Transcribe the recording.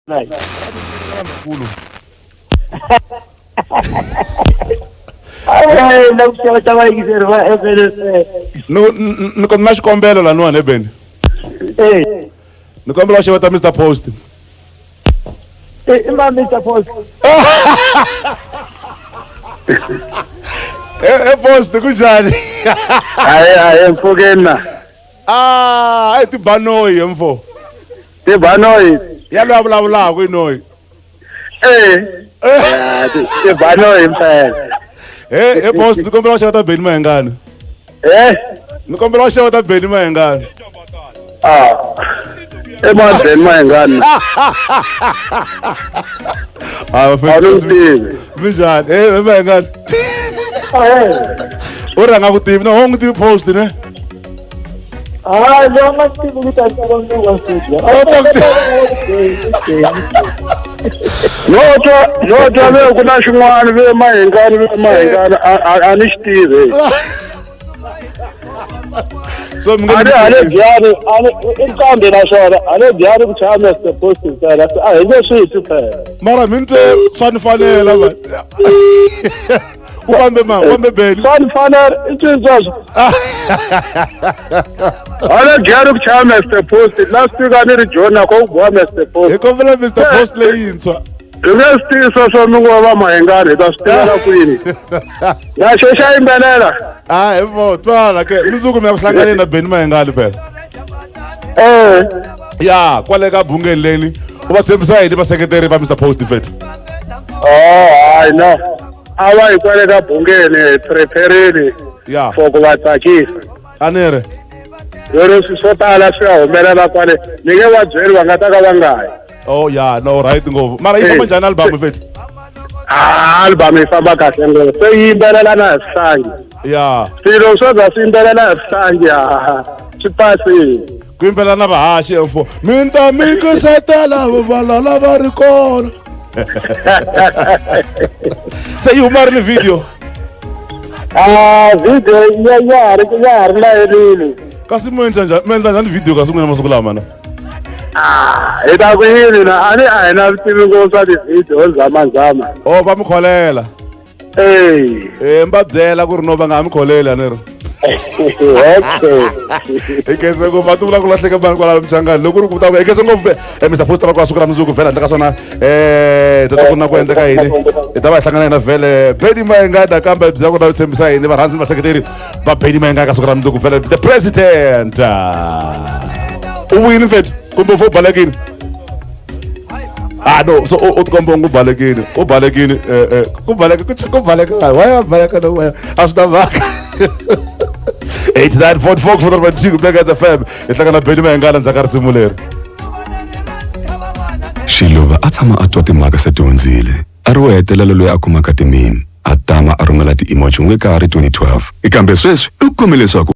Kulu. Ni ni na xikombelo laniwani ebeni. Ni kombela u xeweta Mr Post. I ma Mr Post. E Post kunjani? Hayi hayi mpfukeni na. Ah, ai ti banoyi mfo. Ti banoyi. Ya loyi a vulavulaka i noyi. Eh. Ti banoyi mpela. He he boss, ni kombela u xeweta Benny Mayengani. Eh? Ni kombela u xeweta Benny Mayengani. Ah. I ma Benny Mayengani. Ah, A ni n'wi tivi. Minjhani? Eh, Mayengani. U ri a nga ku tivi, no, u n'wi tivi post ne? Hayi, loyi a nga swi tivi ku ta tiva studio. No twa no twa ve ku na xin'wana ve Mayengani ve Mayengani a ni xi tivi. So mi A ni hale byani a ni i nqambi naswona a ni byani ku chaya Mr Post ntsena a hi nge swi twi phela. Mara mi ni twe swa ni fanela man. U fambe ma, u fambe Benny. Swa ni fanela i ncini sweswo. Hale byani ku chaya Mr Post last week a ni ri Joni na ko ku boha Mr Post. Hi kombela Mr Post leyintshwa. Hi nge swi tivi sweswo mi ngo va Mayengani hi ta swi tivela kwini. Na xo xa yimbelela. Ah, hi vo twala ke mundzuku mi ya ku hlanganeni na Benny Mayengani phela. Eh. Ya, kwale ka bungeni leni u va tshembisa yini vaseketeri va Mr Post mfethu? Oh, hayi no. A va hi kwale ka bungeni hi preparini Ya. for ku va tsakisa. A ni ri. Lero swi swo tala swi ya humelela kwale ni nge va byeli va nga ta ka va nga yi. Oh ya, no right ngopfu. Mara yi famba njhani album mfethu? Ah, album yi famba kahle ngopfu. Se yi yimbelela na hi swihlangi. Ya. Swilo swo za swi yimbelela hi swihlangi ha swi pasile. Ku yimbelela na vahaxi mfo. Mi ta mi kusetela valala va ri kona. Se yi huma ri ni video. Ah, video ya ya ha ri ya ha ri layelini. Kasi mi endla njhani mi endla njhani video kasi n'wina masiku lama na? Ah, hi ta ku yini na a ni a hi na vutivi ngopfu swa ti-video ho zamazama. Oh, va mi kholela. Eh. Eh, mi va byela ku ri no va nga ha mi kholeli a ni ri. Okay. Hi khense ngopfu a ti vula ku lahleka mani kwala mchangani loko ku ri ku ta ku hi khense ngopfu eh Mr Post va kwa siku ra mundzuku vhele handle ka swona eh ta ku na ku endleka yini hi ta va hi hlangana yena vhele Benny Mayengani nakambe byi ku na tshembisa yini varhandzi ni vaseketeri va Benny Mayengani ka siku ra mundzuku vhele the president u vuyini mfethu kumbe u fo balekini ah no so u tikomba u balekile u balekile eh eh ku baleka ku ku baleka why a baleka no why a swi na mhaka 89.4 ku fota Black FM hi hlangana Benny Mayengani ndzhaku ka risimu leri Xiluva a tshama a twa timhaka se ti hundzile. A ri wo hetelela loyi a kumaka ti-meme, a tama a rhumela ti-emoji n'we ka ha ri 2012. Kambe sweswi u kume leswaku.